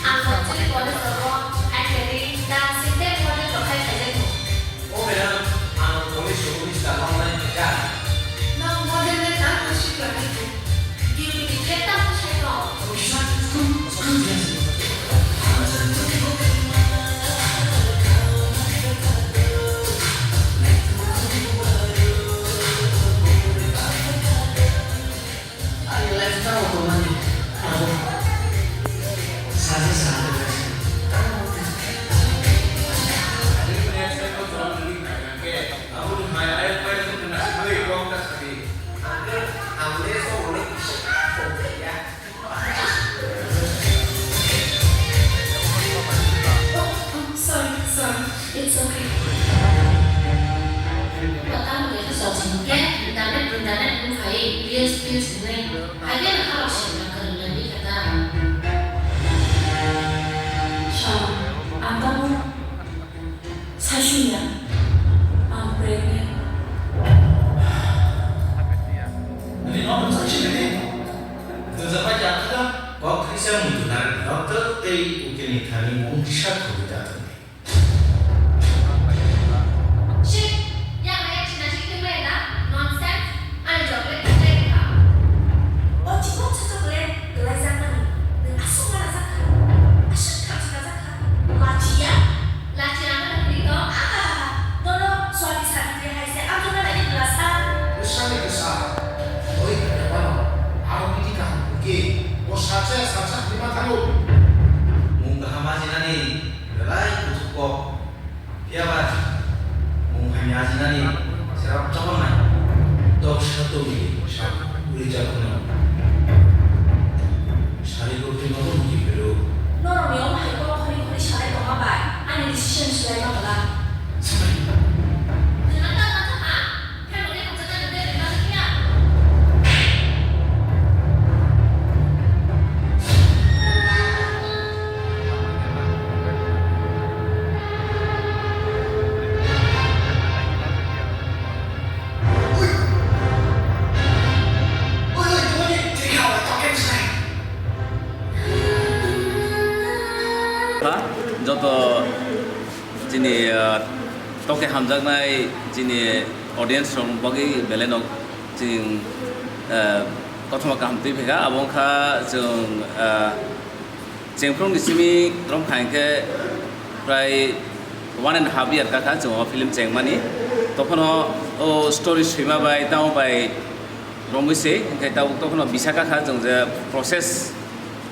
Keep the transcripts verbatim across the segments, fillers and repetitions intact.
Ang actually college rogo actually the same model rok khai khaijak. O madam, ang police rogo ni sal mangnai khaijak. Nang model le tang ko swi khlai kho. Beauty ni khe tang ko sai kho. Ani life tamo tongmani abo saja saja. Sorry, sorry, it's okay. Patang dia tu soal sini ke, internet, internet pun khai, reels, reels ini. Hai ke nak kalau sih nak kerja ni kata. Sha, antamu, sashunya, I'm pregnant. Ini orang sakit ini. Tungjapai khe akhwda kok thaisa muitu narwkni doctor tei ukilni thani mungsa khobwi da thangdi. Shit! Yang layak china si khe maya da? Nonsense! Ani chocolate khe tei kha. O chibok sa chocolate kwlaijakmani. Nwng aswk manajak kha. Aswk khamchi kajak kha. Lachiya? Lachiya ano hwnwi tong? Ahahaha. Nono swati sabitri hai se amjokna naidi bwlasa. Bwsani bwsa. Oi, bebano. Aro bini kaham hwnkhe. Bo sacha sacha hwnwi ma thango. Mung kaham ajinani belai kuthuk kok. Phiya ba mung hamya ajinani serap chokonnai. Dok satungni sak uri jakhno. Sari kurti nogo muki piru. Norokni omo hai kok khori khori salai tongma bai ani decision swlai ma bwla. Swbai. Nwng ang ta mantha ha? Ha? Joto chini, ah, toke hamjaknai chini audience rok bagwi belai no chini, ah, kothoma kaham twi phaikha, abo wngkha chwng, ah, chengphru ni simi romkha hinkhe prai one and half year kakha chwng o film chengmani, tokhono o story swima bai tamo bai romwi se hinkhe tabuk tokhono bisa kakha chwng je process,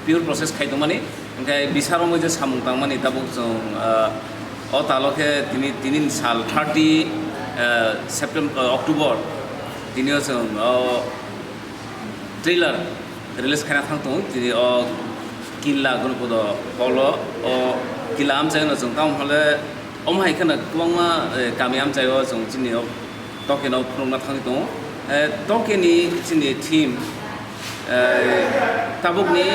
pure process khai tongmani. Hinkhe bisa romwi je samung tangmani tabuk chwng, ah, o talo khe tini, tini sal thirty, ah, September, ah, October tini o chwng o trailer release khaina thang tongo tini o Killa Gunupodo hall o. O Killa amchaino chwng tamo hwnle omo hai kheno kwbangma, eh, kami amchaio chwng chini o Tokeno phunukna thangwi tongo. Eh, Tokeni chini theme, eh, tabukni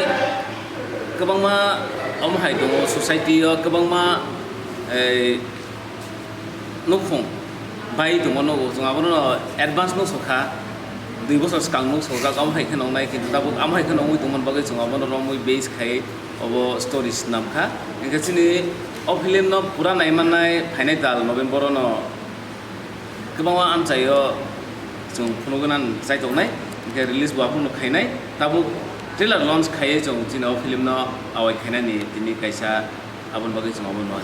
Kwbangma omo hai tongo, society o kwbangma, eh, nukhung bai tongo, nugo chwng abono advance nukso kha, dui bosor swkang nukso jak, omo hai khe nongnai, kintu tabuk omo hai khe nongwi tongmani bagwi chwng abono romwi base khai obo story swnam kha. Hinkhe chini o film no pura naimannai phainai tal November o no kwbangma amchaio chwng phunugwi nang chaitongnai, hinkhe release bo aphuru khainai. Tabuk trailer launch khaiwi chwng chini o film no awai khainani tini kaisa aboni bagwi chwng obo no.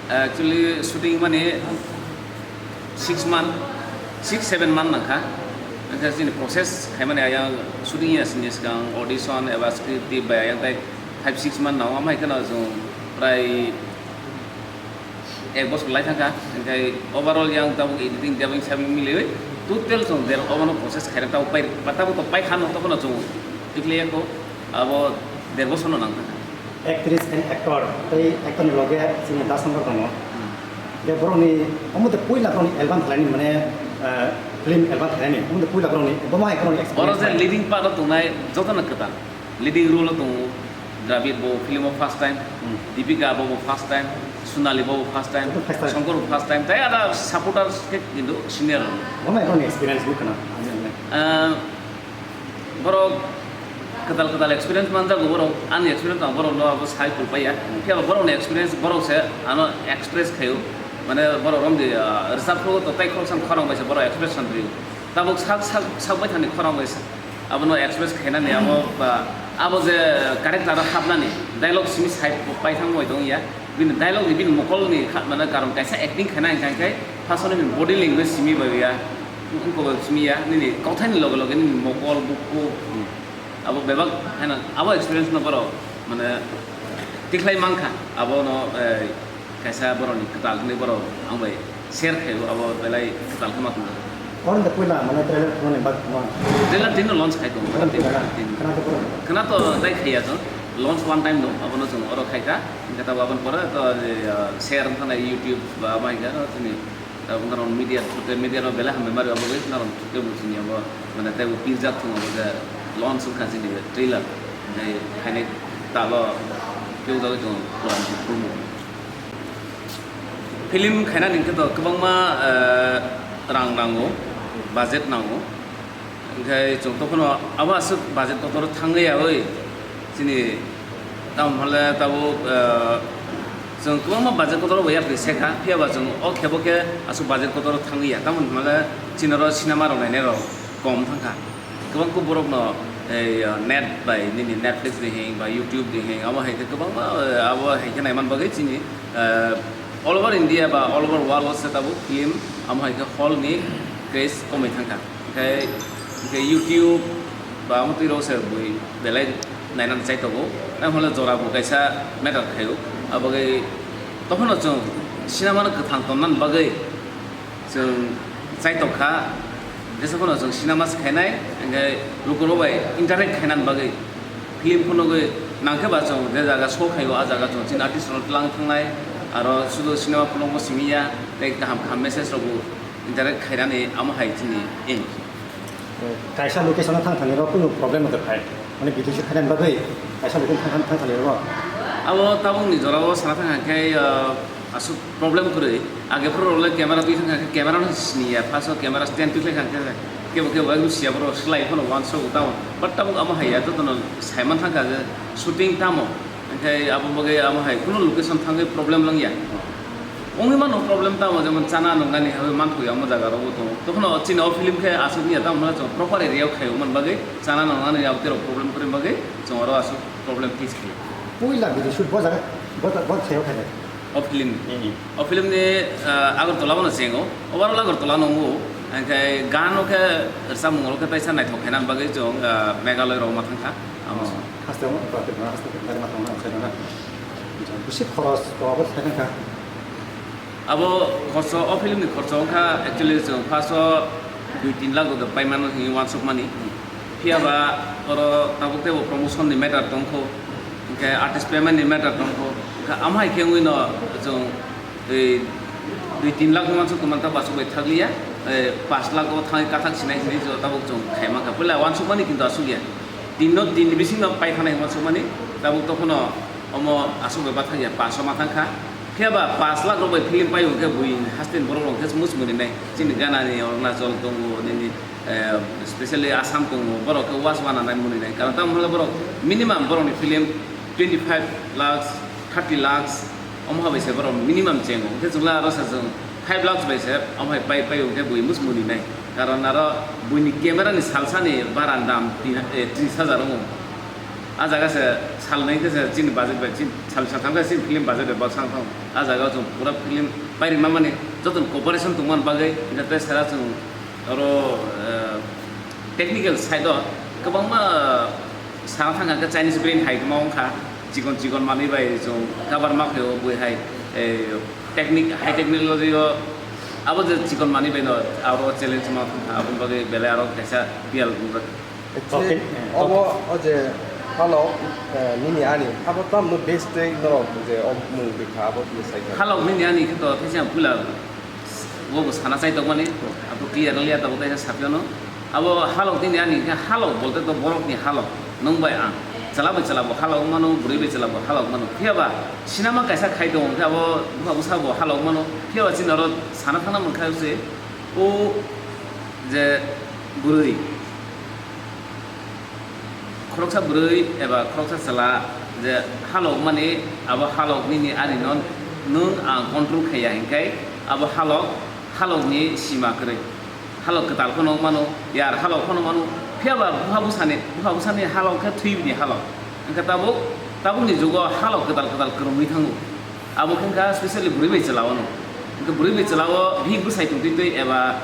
Actually, shooting mani six month, six seven month nangkha. Hinkhe chini process khaimani ayang shooting ya sini swkang audition eba script tip bai ayang tai five six month nango. Amai kheno chwng prai ek bosor lai thangkha, hinkhe overall yang tabuk editing dubbing sabbing miliwi total chwng der obono process khairok tabuk pai, tabuk to pai khano tokhono chwng tikhlaiya kho, abo der bosorno nang thangkha. Actress and actor tei actor ni loge chini Da Shankar tongo. Hmm. Je borokni omo de puila borokni album khlaini mane, ah, film album khlaini omo de puila borokni, omo hai borokni oro experience je bai. Leading part o tongnai jotono kwtal. Leading role o tongo Dravid, bo film o first time, Hmm. Deepika bo, bo first time, Sonali bo, bo first time, Joto first time. Shankar bo first time, tei ada supporters khe kintu senior. Omo hai borokni experience bo khna. Ah, borok kwtal kwtal experience manjago borok, ani experience no borok no abo sai kulpaiya. Phiya borok ni experience borok se ano express khaio. Mane borok romdi, ah, rwchap phuru to tei khoroksa khorang bai se borok express san rio. Tabuk sak, sak, sak bai thani khorang bai se. Abono express khainani abo ba, abo je character o hapnani dialogue simi sai pai thang bai tong ya. Bini dialogue ni bini mokol ni kha, mane karon kaisa acting khaina hingkha khe first o nini body language simi bai ya. Wngkha bai simi ya, nini kauthai ni loge loge nini mokol, bukhu. Abo bebak haino abo experience no borok mane tikhlai mankha. Abono, eh, kaisa borokni kwtal hwnwi borok ang bai share khaio, abo belai kwtal khe ma tongo. Oro de puila mane trailer khwnani bak ma. Trailer tino launch khai tongo, Trailer tino, tino. Khwna to borok. Khwna to dai khaiya chwng, launch one time no, abono chwng oro khaikha, hingkhe tabuk aboni pore to, eh, share wngkha na YouTube ba ma hingkha no chini, eh, wngkha no media through te media no belai hambai mari obo bai khwna rok through te bo chini abo mane tei bo pirjak thung abo je launch wngkha chini trailer, tei khainai talo keu jagwi tongo. Film khaina ni hwnkhe to kwbangma, eh, rang nango, budget nango. Hinkhe chwng tokhono abo aswk budget kotor thangwi yaui chini tamo hwnle tabuk, eh, chwng kwbangma budget kotor bai yapri sekha, phiya ba chwng o khebo khe aswk budget kotor thangwi ya. Tamo hwnle chini oro cinema rok nainai rok kom thangkha. Kwbang khe borokno, eh, net bai nini Netflix ni hing ba YouTube ni hing, abo hai khe kwbangma, eh, abo hai khe naiman bagwi chini, eh, all over India ba all over world o se tabuk film amo hai khe hall ni craze komwi thangkha. Hinkhe, hinkhe YouTube ba amo twi rok se bui belai nainani chai tongo. Tamo hwnle jora bo kaisa matter khaio. Abo bagwi tokhono chwng cinema no kwthang tonnani bagwi chwng chaitok kha, jesa phano chwng cinema se khainai, hinkhe lukurok bai interact khainani bagwi film phunugwi nangkhe ba chwng je jaga show khaio, ah jaga chwng chini artist rokno twlang thangnai, aro sudu cinema phunukma simi ya, tei kaham kaham message rokbo interact khainani amo hai chini aim. Kaisa location o thang thani rok kunu problem wngkha phai. Mane video shoot khainani bagwi kaisa location thang thang thani rok. Abo tabukni jora o sana thang khe, ah, aswk problem kwrwi. Age phuru rok le camera twi thang khe camera no sini ya, first o camera stand twi khlai thang khe kebo kebo ekdum siya borok slai phano wansuk tamo. But tabuk amo hai ya jotono saiman thang kha je shooting tamo. Hinkhe abo bagwi amo hai kunu location thangwi problem wngya. Wngwi mano problem tamo, jemon chana nungnani hai manthogo amo jaga rogo tongo. Tokhono chini o film khe aswk wngya tamo hwnle chwng proper area o khaio man bagwi chana nungnani abo terok problem kwrwi bagwi chwng oro aswk problem face khaio. Puila video shoot bo jaga, bo, bo sayo khaide. O film ni? Hmm. O film ni, ah, Agartala bono chengo. Overall Agartala nungo. Hinkhe gan o khe rwchapmung rok khe taisa naithok khaina bagwi chwng, ah, Meghalaya rok ma thangkha. Amo. Oh, haste mo, haste mo, haste mo, haste mo, haste mo. Bisi khoros to abo sai thangkha. Abo khorsa, o film ni khorsa wngkha actually chwng first o dui tin lakh rok paimano hinwi wansukmani. Phiya ba oro tabuk teibo promotion ni matter tongkho, hinkhe artist payment ni matter tongkho, hinkhe amo hai khe wngwi no chwng tei dui tin lakh ni wansuk tongmani tabuk aswk bai thakliya, eh, panch lakh o thangwi kathak sinai hinwi tabuk chwng khaima kha. Puila wansukmani kintu aswk ya. Tin no, tin ni bisingo paithaknai hwnma sukmani, tabuk tokhono omo aswk bai bathang ya, pass o ma thang kha. Phiya ba pass lakh rok bai film paio hwnkhe bui haste ni borok rok hwnkhe muchungmani nai. Chini Ghana ni, Arunachal tongo, nini, eh, specially Assam tongo, borok khe watch wana nai mani nai. Karon tamo hwnle borok minimum borok ni film twenty five lakhs, thirty lakhs, omo hai bai se borok minimum chengo. Hwnkhe chwngla aro se chwng five lakhs bai se omo hai pai, paio hwnkhe bui muchungmani nai. Karon aro buini camera ni salsa ni bara dam tin, eh, tris hajar wngo. Ah jaga se salnwi khe se chini budget bai, chini sal saltham khe chini film budget bai baksa wng thang. Ah jaga o chwng pura film pairima mani joto ni cooperation tongmani bagwi, hwnkhe tei sara chwng oro, eh, technical side o kwbangma sana thang kha, Chinese brand hai kwma wng kha, chikon chikon manwi bai chwng cover ma khaio bui hai, eh, technique, high technology o abo je chikon manwi bai no aro challenge ma thang kha, aboni bagwi belai aro kaisa biyal wngjak. Actually, okay. Obo o je halok, eh, nini ani, abo tamno base tei norok je o mung bikha abo tini sai kha. Halok nini ani khe to theisa puila bo bo sana chai tongmani, abo clear liya tabuk kaisa sapyano. Abo halok nini ani khe halok bolte to borokni halok, nwng bai ang. Chwla bai chwla bo halok mano, bwrwi bai chwla bo halok mano. Phiya ba sinama kaisa khai tongo, hwnkhe abo bupha bwsa bo halok mano. Phiya ba chini oro sana thangna mankha se o je bwrwi. Khoroksa bwrwi eba khoroksa chwla je halok mani, abo halok nini ani no nwng ang control khaiya, hinkhe abo halok, halok ni sima kwrwi. Halok kwtal phano mano, yar halok phano mano, phiya ba bupha bwsani, bupha bwsani halok khe thwi bini halok. Hinkhe tabuk, tabuk ni jugo halok kwtal kwtal kwrwngwi thango. Abo khe wngkha specially bwrwi bai chwla o no. Hinkhe bwrwi bai chwla o bihik bwsai tongtwi twi eba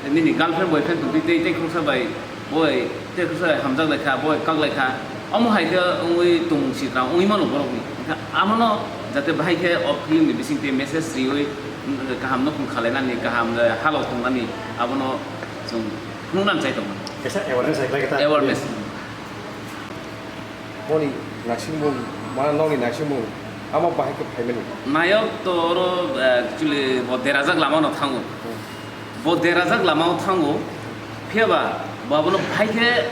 nini girlfriend boyfriend tongtwi twi tei khoroksa bai boi tei khoroksa bai hamjak lai kha, boi kak lai kha. Omo hai khe wngwi tong sitra wngwi mano borokni. Hinkhe amono jate bahai khe o film ni bising twi message riwi, mm, kaham nukhung khalainani, kaham, eh, halok tongnani abono chwng phunuknani chai tongmani. Kaisa awareness hai khlai khe ta. Awareness. Boni naisingmung, ma nokni naisingmung, amo bahai khe phaimani. Nayok to oro, eh, actually bo derajak lama no thango. Hmm. Bo derajak lama o thango, phiya ba bo abono bahai khe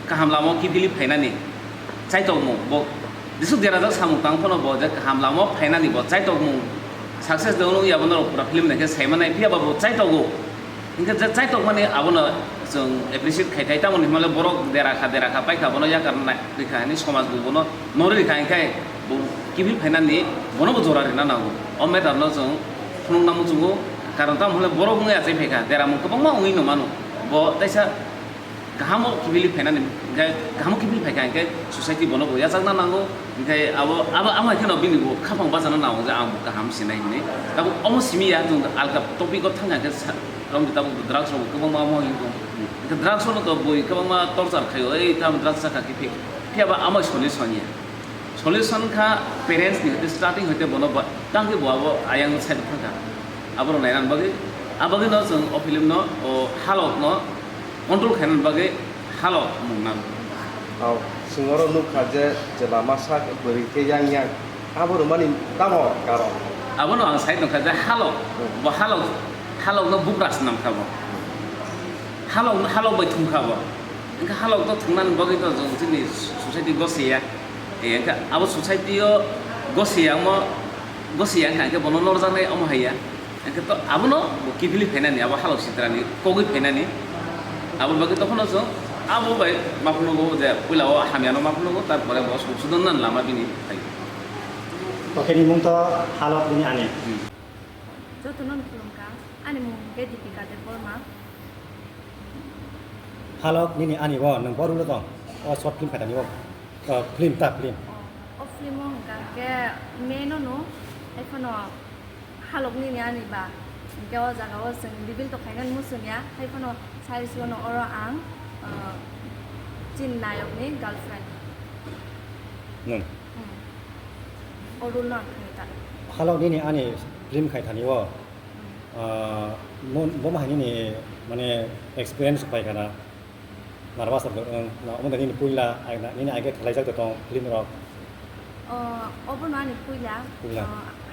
kaham lama o kiphilwi phainani chaitokmung. Bo jesuk derajak samung tang phano bo je kaham lama o phainani bo chaitokmung success de ono ya bono pura film naikhe saimanai, phiya ba bo chaitogo. Hinkhe je chaitokmani abono chwng appreciate khai thai, tamoni hwnmale borok dera kha, dera kha, paikha, bono yakar nai rikha hinwi somaj bo bono norwi rikha, hinkhe bo kiphil phainani bono bo jora rina nango. O matter no chwng phunukna muchungo, karon tamo hwnle borok wngwi achai phaikha, deramung kwbangma wngwi no mano. Bo teisa kahamo kiphilwi phainani, hinkhe kahamo kiphilwi phaikha hinkhe society bono bo yachakna nango, hinkhe abo, abo, amo hai kheno bini bo khaphang bachana nango je ang bo kaham sinai hinwi. Tabuk omo simi ya, chwng alka topic o thangkha hinkhe sa-, Romdi tabuk drugs rok bo kwbangma omo hinwi tongo. Hinkhe drugs rok no to bui kwbangma torture khaio, ei tamo drugs chakha khe phi-, phiya ba amo solution ya. Solution kha parents ni hoite starting hoite bono ba, tang khe bo abo ayang side thangkha. Abo rok naina bagwi, a bagwi no chwng o film no, o halok no control khaina bagwi halok mung nango. Aw, chwng oro nukha je chwla masa bwrwi khe yang yang. Abo rwmani tamo karon? Abono ang sai tongkha je halok, hmm, bo halok, halokno bugra swnamkha bo. Halok, halok bai thumkha bo. Hinkhe halok to thumnani bagwi to chwng chini society gosiya. Eh, hinkhe abo society o gosiya wngmo, gosiya wngkha hinkhe bono norjaknai omo haiya. Hinkhe to abono bo kiphilwi phainani, abo halok sitrani kogwi phainani. Aboni bagwi tokhono chwng abo bai ma phunukgo je puila o hamyano ma phunukgo, tarpore bo songsodon nani lama bini phai. Oke, ni mung to Halok bini ani. Hmm. Jotono no khulumkha. Ani mung khe Deepika Debbarma. Halok nini ani bo nwng bo role tong. O short film khaitani bo. O film ta film. O, o film o hwnkha khe main o no, haiphano Halok nini ani ba. Hinkhe o jaga o chwng reveal to khainani muchungya, haiphano sai sibano oro ang, ah, chini nayokni girlfriend. Nwng? Hmm. O role no ang khainai ta. Halok nini ani film khaithani o, hmm, ah, mo-, bo mahai nini mane experience paikha na? Narwasa rwgwk wng, na omo nini puila, ai na, nini age khlaijak de tong film rok? O, obo no ani puila. Puila. O,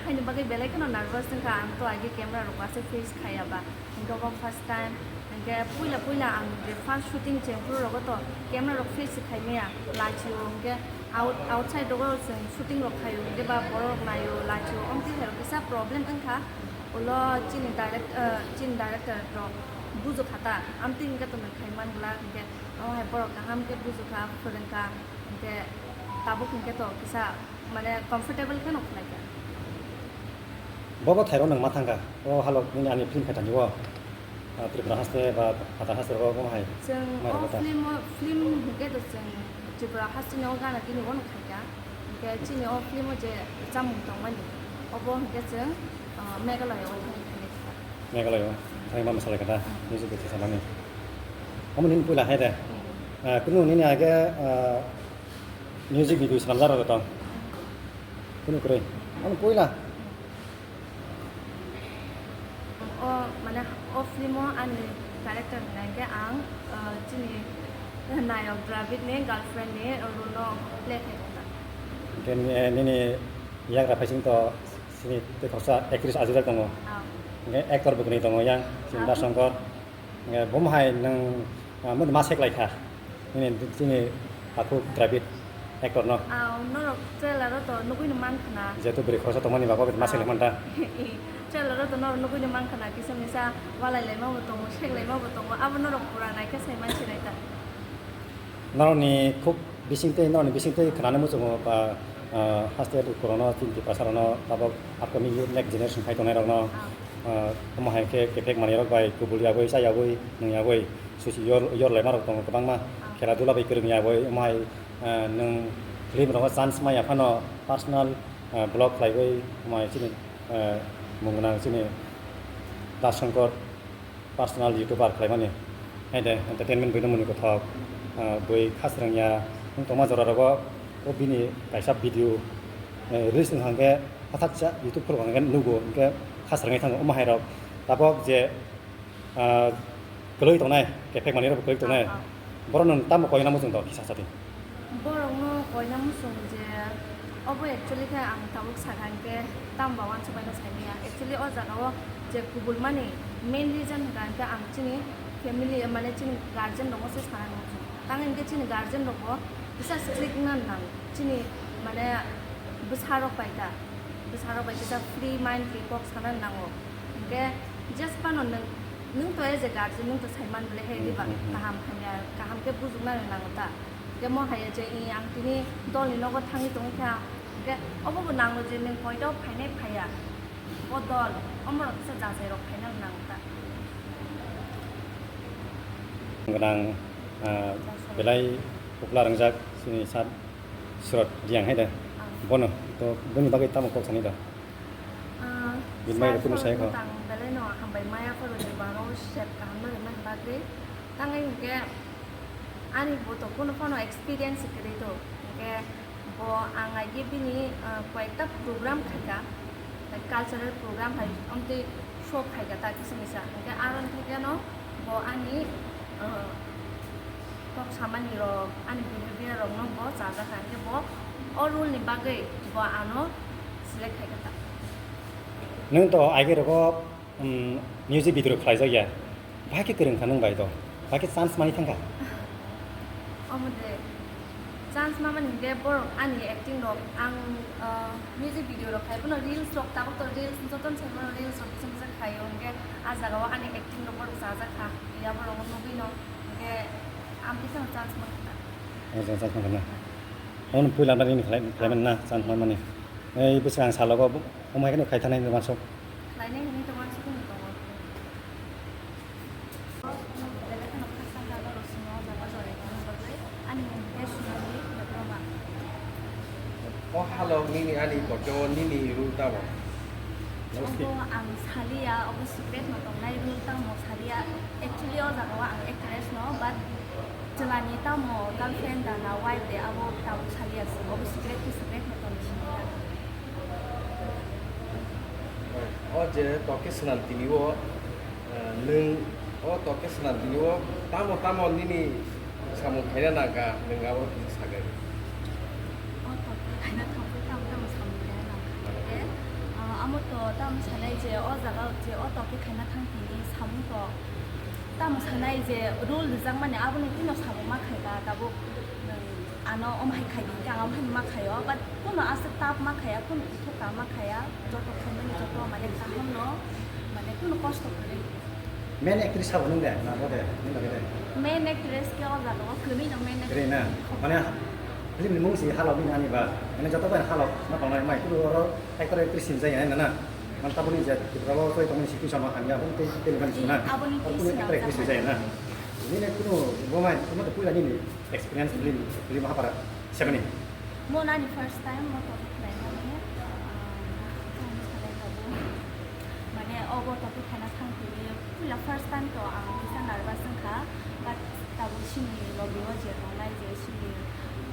Haini bagwi belai kheno nervous wngkha, ang to age camera rok ase face khaiya ba, hwnkhe obo first time, hwnkhe puila puila ang je first shooting chengphuru rogo to camera rok face se khaimaya, lachio hwnkhe out-, outside rogo chwng shooting rok khaio hwnkhe ba borok rok naio lachio, omtwi hai rok kisa problem wngkha, ulo chini direct-, eh, chini director rok bujukha ta, amtwi hwnkhe to nwng khaiman glak hwnkhe, omo hai borok kaham khe bujukha, phwrwngkha. Hingke tabuk hingke to kisa mane comfortable khe no khlai kha. Bobo thairo nwng ma thangkha. O halok nini ani film khaitani o, ah, Tripura haste ba Phatar haste rogo bo hai. Chwng mai o rogo ta. Film o, film hingke to chwng Tripura haste ni o gana tini o no khaikha. Hingke chini o film o je chamung tongmani obo hingke chwng, ah, Meghalaya o thangwi khainai kha. Meghalaya o thangwi ma mwsalai kha da, music video sanani. Omo nini puila hai de. Hmm. Ah, kunu nini age, ah, music video swnamjak rok tong. Kunu kwrwi. Omo puila. O, mane, o film o ani character hwnka hwnkhe ang, ah, chini nayok Dravid ni girlfriend ni role no play khai kha. Hingke nini, eh, nini yagra phaising to sini tei khoroksa actress ajijak tongo. Ah. Hingke actor bo kwnwi tongo yang, Sundar Shankar. Hingke bomo hai nwng, ah, mani ma seklai kha. Nini, chini takhuk Dravid actor no. Ah, norok trailer o to nugui no man khna. Jehetu bwrwi khoroksa tongmani bagwi ma seklai man ta. Trailer o to norok nugui no man khna, kisa misa walai lai ma bo tongo, seklai ma bo tongo. Abo norok pura nai khe sai man sinai ta. Norokni khuk bisingtwi, norokni bisingtwi khwnani muchungo ba, ah, haste korokno, chini Tiprasa rokno, tabok upcoming youth next generation khai tongnai rokno, ah, omo hai khe kephek manwi rok bai kubul yagwi, cha yagwi, nung yagwi, susi yor, yor laima rok tongo kwbangma, khela dula bai kwrwng yagwi, omo hai, ah, nwng film rogo chance maya phano personal, ah, vlog khlaiwi, omo hai chini, ah, mung gwnang chini Das Shankar. Personal YouTuber khlaimani, hai de entertainment buino mwnwi kothok, ah, bui kha swrwngya wng tongma jora rogo o bini kaisa video, eh, reels wngkha hwnkhe hachaksa YouTube khulok hwnkhe nugo, hwnkhe kha swrwngwi thango. Omo hai rok tabok je, ah, kwlwi tongnai, kephek manwi rok kwlwi tongnai, ah, ah. Borok nwng tamo koina muchung tong kisa sa di. Borokno koina muchung je obo actually khe ang tabuk sakha hwnkhe tamo ba uansukmano saimanya. Actually o jaga o je kubulmani main reason hwnkha hwnkhe ang chini family mane chini guardian rokno se sana muchung. Tang hwnkhe chini guardian rokbo kisa strict wngna nang chini mane bwsarok bai ta. Bwsarok bai kisa free mind bai kok sana nango. Hwnkhe just phano nwng, nwng to as a guardian nwng to saiman bole he diba kaham hamya kaham khe bujukna nango ta. Hwnkhe mo hai je i ang tini dolni nogo thangwi tongwi kha. Hwnkhe obo bo nango je nwng koito phainai phaiya. O dol omorok kisa jachai rok phaina nango ta. Gwnang, ah, belai popular wngjak chini sat Surat Reang hai da. Ah. Bono to boni bagwi tamo kok sani da? Ah, bini mai sir rok kunu sai kho. Tang belai no hambai maya phoro ni baro set kaham no rwna bagwi. Tangai hwnkhe ani bo to kunu phano experience kwrwi to. Hwnkhe bo ang aigwi bini, ah, koyekta program khaikha. Cultural program hai omtwi show khaikha ta kisa misa. Hwnkhe aro thekeno bo ani, ah, kok samani rok, ani behavior rok no bo chajak kha. Hwnkhe bo o role ni bagwi bo ano select khaikha ta. Nwng to aige rogo, um, music video rok khlaijak ya. Bahai khe kwrwng kha nwng bai to. Bahai khe chance manwi thang kha. Omo de. Chance mamani hwnkhe borok ani acting rok ang, ah, music video rok khai phano reels rok tabuk to reels jotono sai phano reels rok kisa kisa khaio hwnkhe ah jaga o ani acting rok borok chajak kha ya borok nugwi no hwnkhe ang kisa chance mankha. Ang kisa chance mankha na. Ang puila nini khlai khlai man na chance mamani. Ei bwswk ang salogo omo hai kheno khai thanai wansuk. Khlainai hwnwi tongma sukung tongo. Belai kheno khaksa kha norok swngo o jaga jora tongna bagwi. Ani mung khe Sonali Debbarma. O halok nini ani tokeo nini role tamo? Obo ang saliya, obo secret no tongnai role tamo saliya. Actually o jaga o ang actress no, but chwlani tamo girlfriend da na wife de abo tabuk saliya se, obo secret khe secret no tongwi sini. O je toke swnam tini o, eh, nwng o toke swnam tini o tamo tamo nini samung khaina nangkha nwng abo kisa sagai. O toke khaina thangwi tamo tamo samung khaina nangkha. Hwnkhe, ah, Omo to tamo sanai je o jaga je o topic khaina thang tini samung to tamo sanai je rule rijak mani aboni bini samung ma khaika tabuk nwng ano omo hai khai di hwnkhe ang omo hai ma khaio, but kuno aswk tough ma khaya, kuno kuthuk ka ma khaya, joto khaimani joto mane kaham no mane kuno kosto kwrwi. Main actress sabo nung de, na bo de, nung de. Main actress ke o jaga o kwrwi no main actress. Kwrwi na? Mane film ni mung si halok ni ani ba, mane joto bai halok ma tongnai mai kuno oro actor actress sin jai na na. Man taboni je Tripura o toi tongmani situation ma hamya bo tei tei ban sina. Aboni tei sina actor actress jai na. Nini kuno bo mai kuno to puila nini experience film film hapara sebani. Mo nani first time mo to khlai mani. Mane obo to khaina thang tini puila first time to ang kisa nervous wngkha, but tabuk sini logi o je tongnai je sini,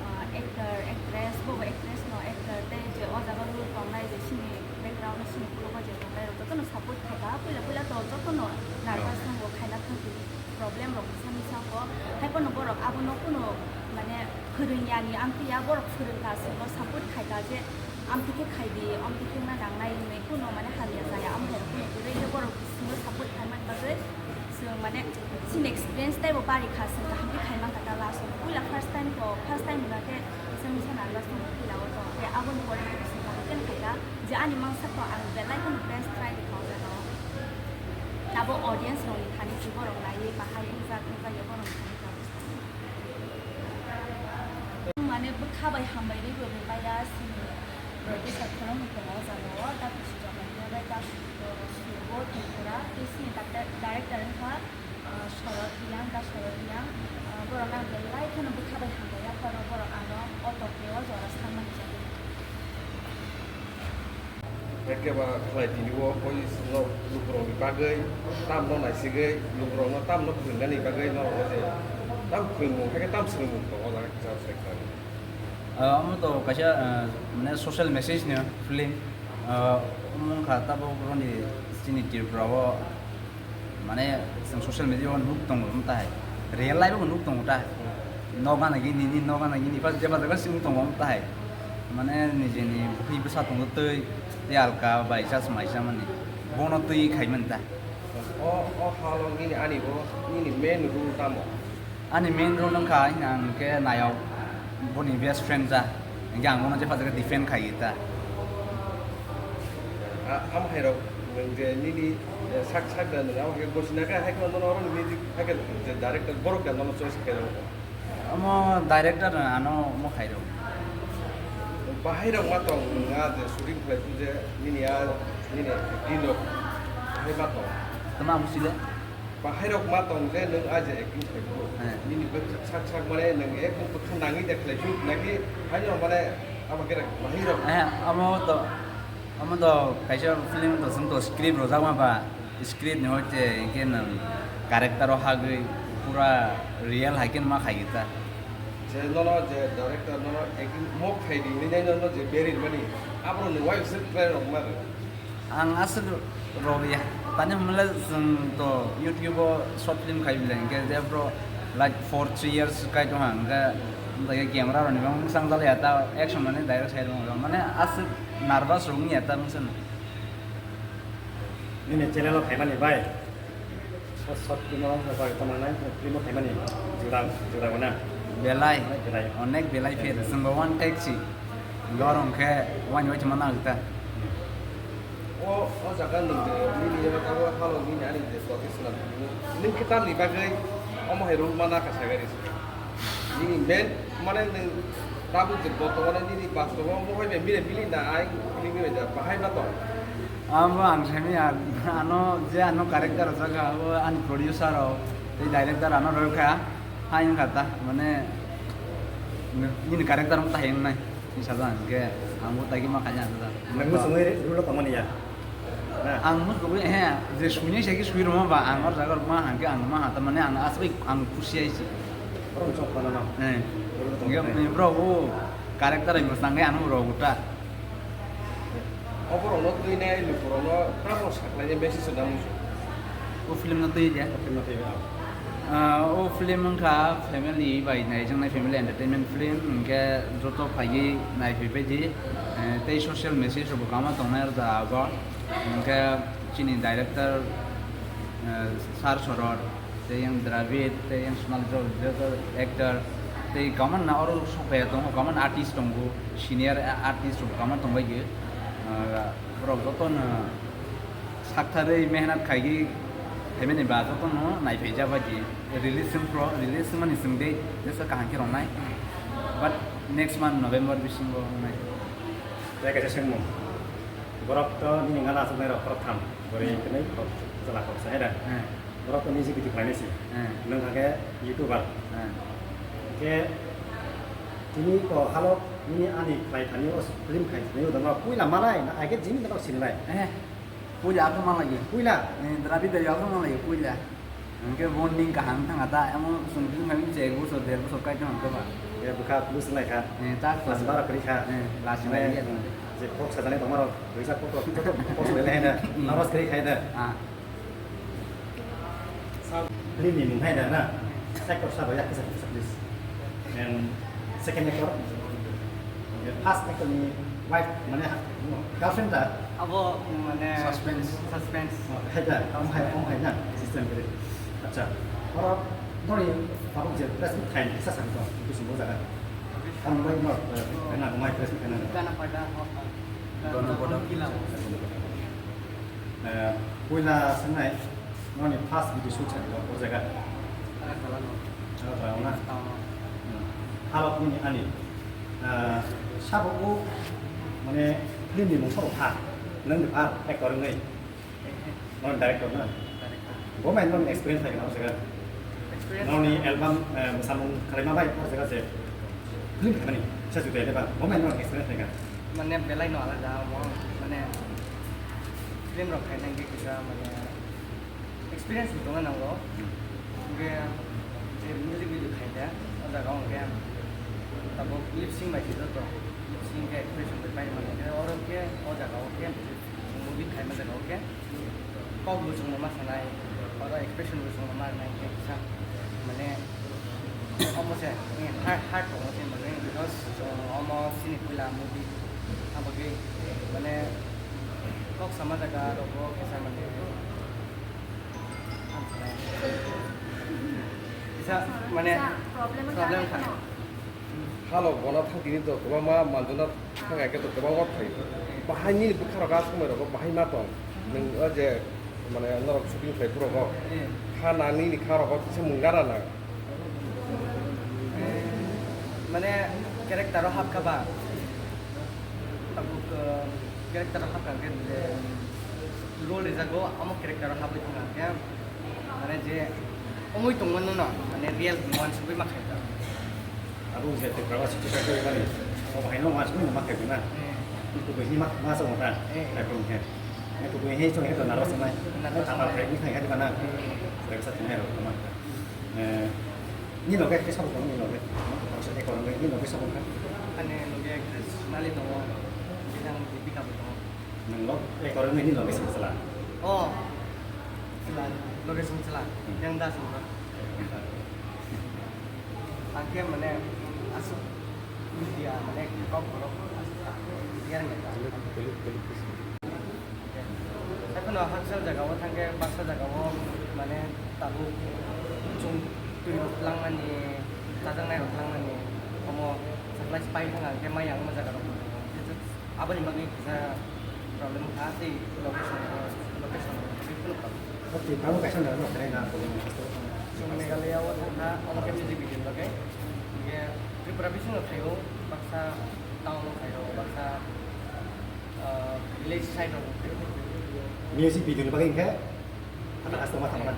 ah, actor, actress, bobo actress no actor tei je o jaga role tongnai je sini background o sini phurugo je tongnai rok jotono support khaika, puila puila to jotono nervous tongo khaina thang tini problem rok misa misa kho, hai phano borok abono kuno mane phwrwngya ni amtwi ya borok phwrwngkha swngo support khaika je amtwi khe khai di, amtwi khe wngna nangnai hwnwi kuno mane hamya chaya, amo hai kuno kwrwi khe borok swngo support khaimani bagwi. Chwng mane chini experience teibo bari kha, chwng kaham khe khai mankha ta last o. Puila first time to, first time wngkha khe chwng misa nervous tongkha puila o to. Khe aboni pore khe chwng kaham khe khaikha je ani mangsa to ang belai kheno best try rikha o jaga o. Abo audience rokni thani se borok naiwi bahai wngjak wngjak ya borokni thani kha. Mane bwkha bai hambai rwi bo bai ya sini producer khoroknwi tongo o jaga o, Daku Sujamania bai Daku Surbo Tripura tei sini director wngkha. Ah, Sorot Riyang, da Sorot Riyang, ah, borok ang belai kheno bwkha bai hambai ya, pharo borok ano o tokni o jora sangmani jagwi. Haikhe ba khlai tini o koi no lukurokni bagwi tamno naisigwi lukurokno tamno phwrwngnani bagwi norok o je tam phwrwngmung haikhe tam swrwngmung tongo o jaga kisa sai khlai. Ah, omo to kaisa, ah, mane social message ni film, ah, omo wngkha tabuk roni chini Tripura o. Mane chwng social media o nuk tongo wng tai, real life o nuk tongo ta. Noga nagi nini, noga nagi nini, pas jeba jaga si wng tongo wng tai. Mane nijeni bwkhwi bwsa tongo tei, tei alka bai chas mai chamani. Bono twi khaimani ta. O, o halo nini ani bo, nini main role tamo? Ani main role wngkha hwnka hwnkhe nayok boni best friend ja, hwnkhe ang bono jepha jaga defend khai ta. A-, am hai rok nwng je nini, eh, sak sak da nwng amo hai gosina khe hai kheno nono oro ni music hai khe je director borok da nono choice khe rok. Omo director ano omo khai rok. Bahai rok ma tong nwng a je shooting khlai tu je nini a nini acting rok bahai ma tong. Tama musile? Bahai rok ma tong je nwng a je acting khlai phuru. He. Nini bwkha sak sak mane nwng ekdom bwkha nangwi de khlai phuru naki haino mane abo khe bahai rok. He, amo to, amo to kaisa film to chwng to script rojak ma ba, script ni hoite hinkhe nwng character o hagwi pura real hai khe ma khai ta. Je nono je director nono acting mo khai di hinwi nono je berir mani abo nwng wai se plan rok ma rw. Ang aswk rwya. Tani hwnle chwng to YouTube o short film khai bile, hinkhe je bro, like, four three years kai tongha, hinkhe, hinkhe camera rokni bang mwchang jalaya ta, action mani direct sai rwng mane aswk nervous rwng ya ta mwchang. Nini channel o phaimani bai. Short, short film o wngkha bai tongmani, film o phaimani jora, jora gana. Belai, onek belai. Onek belai phir, chwngbo one take si. Lorong khe wani wai thwima nang ta. O, o jaga nwng je, nini je tabuk halo nini ani je toke swnam. Nwng khe tamni bagwi omo hai rwngma na kha sagari. Nini main, mane nwng tabuk je botomane nini bastobo mohai bai mile mili na ai nini bai da bahai ma tong. Abo ang sani ano je ano character rwjak kha, abo ani producer rok tei director ano rw kha, hai wngkha ta, mane nini character wng ta hai wngnai. Ni sajak hwnkhe ang bo tagwi ma kanya sajak. Nwng muchungwi rule o tongmani ya? Na? Ang muchungwi, he, je suinai sai khe sui rwma ba, ang or jaga rwma hwnkhe ang ma ha, tamani ang aswk ang khusi ai se. Borok chok phano no? He. Rule o tongmani. Hwnkhe bro bo character bai mwchangwi ano rw ta. O borokno twinai lukurokno tamo saklainai message rwna muchung? O film no twi ya? O film no twi ya. Ah, o film wngkha family bai naijaknai, family entertainment film, hwnkhe joto phaiwi naiphaibaidi, eh, tei social message rokbo kwbangma tongnai o jaga o, hwnkhe chini director, eh, Sir Soror, tei yang Dravid, tei yang Sonali Jogdishwar, actor, tei kwbangma na oro sok phaiya tongo, kwbangma artist tongo, senior artist rok kwbangma tongbaidi, ah, borok jotono saktharwi mehnat khaigwi phaimani ba jotono naiphaijak bai di. Release wngphro, release wngmani chwngde jesa kaham khe rwnai. But next month November bisingo wngnai. Tei kaisa swngmung. Borok to nini gana aswknai rok khorok tham. Bwrwi Hmm. hwnwi khorok chwla khorok sa hai da. Hmm. Borok to music video khlainai se. Hmm. Nwng hakhe YouTuber. Hmm. Hwnkhe tini ko halok nini ani khlai thani o film khai thani o dama puila malai na aige jini dama sinlai. Eh. Puila ako malai. Puila. Eh, Dravid bai ako malai puila. Hwnkhe bo ning kaham thanga ta, amo chwng film khai je ek bosor, der bosor kai thang khe ba. Ya bwkha plus lai kha. Eh, ta Plus plus. Bara kri kha. Eh, last Mane, lai ya. Je kok sajani tongma rok, risa kok rok, kok sajani hai na. Hmm. Naras kri khai da. Ah. Film ni mung hai da na. Actor sabo yak kisa kisa please. And second actor, first actor ni wife, mane girlfriend ta? Abo, mane, Suspense. Suspense. Oh, hai da, om hai, om hai na, system kiri. Acha, oro dori babu je press meet khai, kisa sari to, itu semua jaga. Kamu mai mo, eh, kena mai press meet kena. Gana pada, oh, oh. Gana pada. Gila. Eh, puila sanai, Noni first video shoot sa o jaga. Agartala no. Agartala no na? Town o. Hmm. Halok nini ani. Ah, sabo o, mane, film ni mung sabo pha. Nang ni pha, actor wngwi. Eh, eh. Non director na? Director. Bo mai non experience thai na o jaga. Experience. Noni album, eh, samung khalai ma bai o jaga je. Film khamani, sa juda le ba. Bo mai non experience thai ka. Mane belai no alada mo, mane film rok khainai khe kisa mane experience bo tongna nango. Hwnkhe je music video khai khe, o jaga o hwnkhe tabuk lip sync bai se joto, lip sync khe expression bai pai mano. Hwnkhe oro khe o jaga o khe movie khaima jaga o khe kok bo chwngno ma sanai, oro expression bo chwngno ma rwnai, hwnkhe kisa mane omo se, eh, hard, hard tongo se mane, because, uh, omo chini puila movie, abo khe mane kok sama jaga rok bo kisa mane. Kisa mane problem kha. Halo, bona thang tini to kwbangma manjuna thang hai khe to kwbangma phai. Bahai nini bwkha rok a somoi rogo bahai ma tong. Nwng o je mane norok shooting khlai phuru rogo. Eh. Ha na nini kha rogo kisa mung gara na. Mane character o hapkha ba. Tabuk, eh, character o hapkha hwnkhe, eh, role rijago, omo character o hapwi thangkha hwnkhe, mane je wngwi tongmano no, mane real uansugwi ma khaikha. Abo wngkha Tripura o situation khe mani, o bahai no uansugwi ma khaikha na. Eh. Kubui hinwi ma, ma chong kha, eh, khaikha hwnkhe. Kubui hinwi chong khe to narwk sanai. Narwk sanai. Tama khaikha khaikha di ba na. Eh. Khaikha sa tongmani rok ma. Eh, ni loge khe sabo tongo, ni loge. Ekor wngwi ni loge sabo wngkha. Ani loge actress Sonali tongo, bini ang Deepika bo tongo. Nwng log, ekor wngwi ni loge sabo chwla. Oh, chwla, loge sabo chwla. Hmm. Yang da sabo. Ang khe mane aswk media mane kok borok aswk media ni. Beluk, beluk, beluk, beluk. Haikhe no hakchal jaga o thangkhe baksa jaga o mane tabuk chwng twi rok twlangmani, chajaknai rok twlangmani, omo supplies pai thang khe mai yang o jaga rok. Aboni bagwi kisa problem wngkha tei location, location rok twi phunuk kha. O twi tabuk kaisa jaga rok khlai na. Chwng Meghalaya o thangkha, omo khe music video bagwi. Hinkhe Tripura bisingo khaio baksa town o khaio, baksa Ah, village side rok. Music video ni bagwi hinkhe, hatta customer tamo na?